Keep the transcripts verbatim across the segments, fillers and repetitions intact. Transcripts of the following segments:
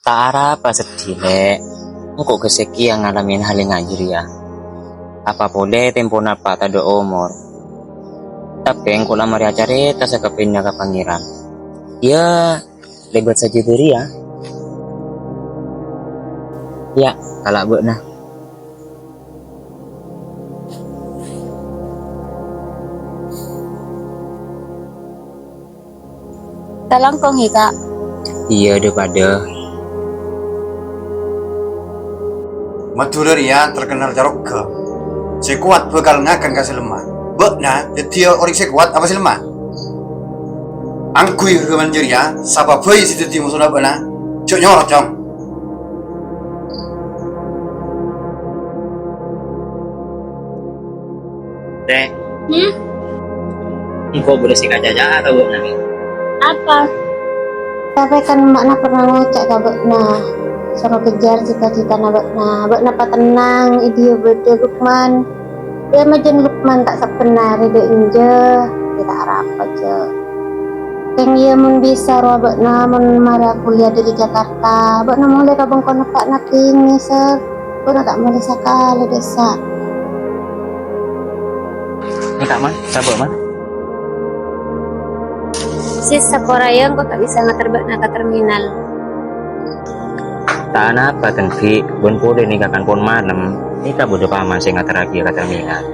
Ta' arapa seddhi, Lè'. Engko' ghâ' sakèya ngalamèna hal sè nga' jârèya. Apa polè tempona pa' tadâ' omor. Tapè engko' la marè acarèta sakabinna ka Pangèran. Iyâ, lèbât sajâ bâriyâ. Iyâ, kala' bâ'na. Talangkong, yâ, Ka'? Iyâ, dhâ-padhâ. Madhurâ rèya terkenal carogghâ. Sè kowat bhâkal ngakan ka sè lemma. Bâ'na dhâddhiyâ orèng sè kowat apa sè lemma? Angghuy ghâman jârèya, sapa bhâi sè dhâddhi mosona bâ'na? Jhâ' nyorot, Cong. Tè. Hmm? Engko' bâdâ sè èkacaca'a ka bâ'na, Mè'. Apa? Tapè kan emma'na pernah ngoca' ka bâ'na, soro kejjhâr cita-citana bâ'na. Bâ'na patennang, è dhiyâ bâdâ Lukman. Iyâ, majân Lukman ta' sabbhân arè dâ' enjâ', iyâ ta' arapa, jhâ'. Kèng iyâ mon bisa rowa bâ'na mon mara kuliah dâri Jakarta, bâ'na molè ka bengkona pa' Nabbhi, Sèr. Bâ'na ta' molè sakalè, dâ' essa'. Ènga', Man. Sabâ', Man. Sis, saporana engko' ta' bisa ngater bâ'na ka terminal. Ta' anapa, Tenggi, bân polè nèka kan pon malem, nèka bâdâ paman sè ngaterraghi ka terminal.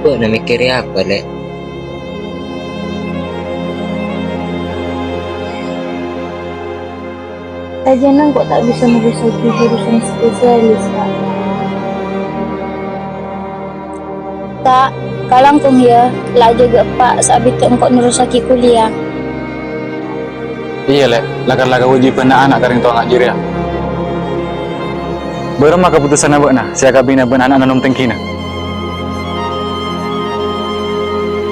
Bâ'na mèkkèrè apa, Lè'? Sajân engko' ta' bisa nerrossaghi jurusan spesialis, Ka'. Ka', kalangkong, yâ, la ajâgâ eppa' saabiddhâ engko' nerrossaghi kuliah. Iyâ, Lè', la-, la kawâjibhânna ana' ka rèng towa nga' jârèya. Bârâmma kaputusanna bâ'na sè akabinna bân ana'na Nom Tengghina?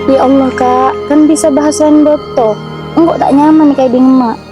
Ya Allah, Ka', kan bisa bahasa'an bâkto. Engko' ta' nyaman èkaèdhing emma'.